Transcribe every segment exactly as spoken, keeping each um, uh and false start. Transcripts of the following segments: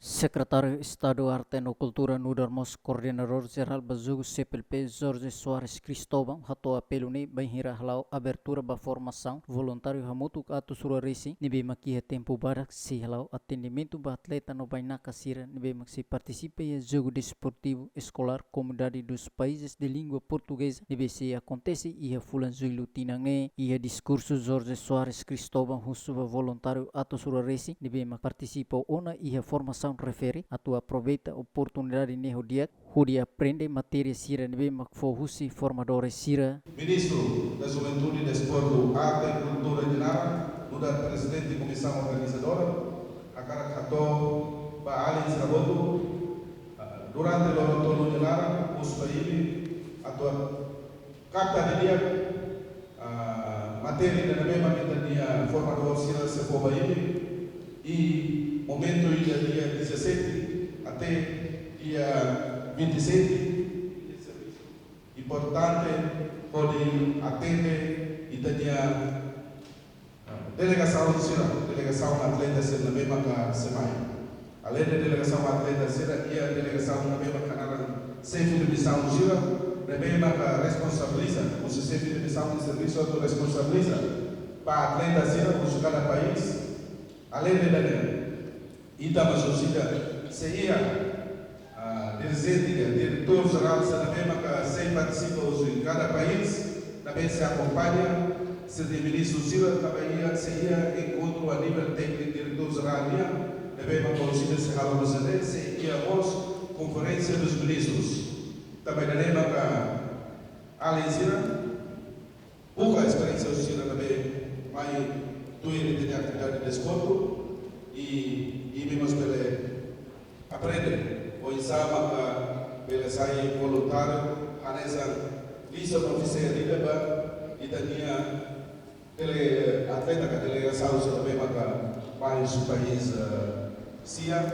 Sekretáriu Estadu Arte no Kultura nu'udar mós Koordenadór Jerál ba jogu C P L P, Jorge Soares Cristóvão, hato'o apelu ne'e bainhira hala'o abertura ba formasaun voluntáriu hamutuk atus rua resin, ne'ebé mak iha tempu badak sei hala'o atendimentu ba atleta no bainaka sira ne'ebé mak sei partisipa iha jogu desportivu eskolár Comunidade dos Países de Língua Portuguesa, ne'ebé sei akontese iha fulan Jullu tinan ne'e. Iha diskursu, Jorge Soares Cristóvão husu ba voluntáriu atus rua resin ne'ebé mak partisipa ona iha formasaun refere atu aproveita oportunidade ne'e ho di'ak hodi aprende matéria sira ne'ebé mak fó husi formadores sira. Ministru da Juventude, Desportu, Arte e Kultura nia laran, nu'udar Prezidente Komisaun Organizadora, hakarak hato'o ba alin sira hotu, ah, durante loron tolu nia laran, husu ba imi atu kapta didi'ak, ah, matéria ida ne'ebé mak ita-nia formadór sira sei fó ba imi, iha momentu ida dia dezassete até dia vinte e sete. Importante hodi atende ita-nia, ah, delegasaun sira, delegasaun atleta sira ne'ebé maka sei mai. Alende delegasaun atleta sira, iha delegasaun ne'ebé maka naran xefe de misaun sira, ne'ebé maka responsabiliza, husi xefe de misaun de servisu atu responsabiliza ba atleta sira husi kada país. Alende ida-ne'e, ita mós husi ida sei iha, ah, dirijente, diretór jerál sira ne'ebé maka sei partisipa husi kada país, ne'ebé sei akompaña, sei iha ministru sira, tanba iha, sei iha enkontru a nivel tékniku diretór jerál nian, ne'ebé maka husi ida sei halo husi ne'e, sei iha mós konferénsia dos ministrus. Tanba ida-ne'e maka alin sira buka esperiénsia husi sira ne'ebé mai tuir ita-nia atividade desportu, i, i imi mós bele aprende oinsá maka bele sai voluntáriu, hanesan lisan ofisiál ida ba ita-nia dele-, atleta ka delegasaun sira ne'ebé maka mai husi país, eh, sia.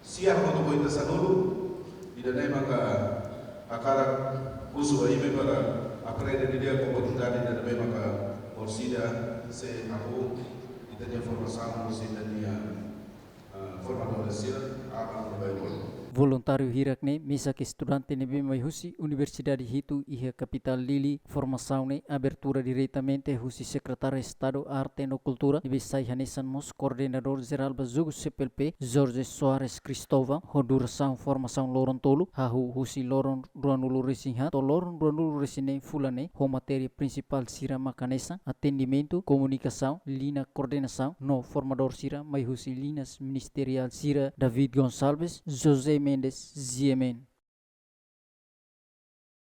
Sia hotu ko ita sanulu, ida-ne'e maka hakarak husu ba imi para aprende didi'ak oportunidade ida ne'ebé maka orsida sei hahú ita-nia formasaun, orsida nia, ah, formadór sira, aban no bai bola. Voluntáriu hirak ne'e mesak estudante ne'ebé mai husi universidade hitu iha kapitál Dili. Formasaun ne'e abertura diretamente husi Sekretáriu Estadu Arte no Kultura, ne'ebé sai hanesan mós Koordenadór Jerál ba jogu C P L P, Jorge Soares Cristóvão, ho durasaun formasaun loron tolu, hahú husi loron ruanulu resin haat to'o loron ruanulu resin neen fulan ne'e, ho matéria prinsipál sira mak hanesan atendimentu, komunikasaun, liña koordenasaun, no formadór sira mai husi liñas ministeriál sira. David Gonçalves, José Mendes, G M N.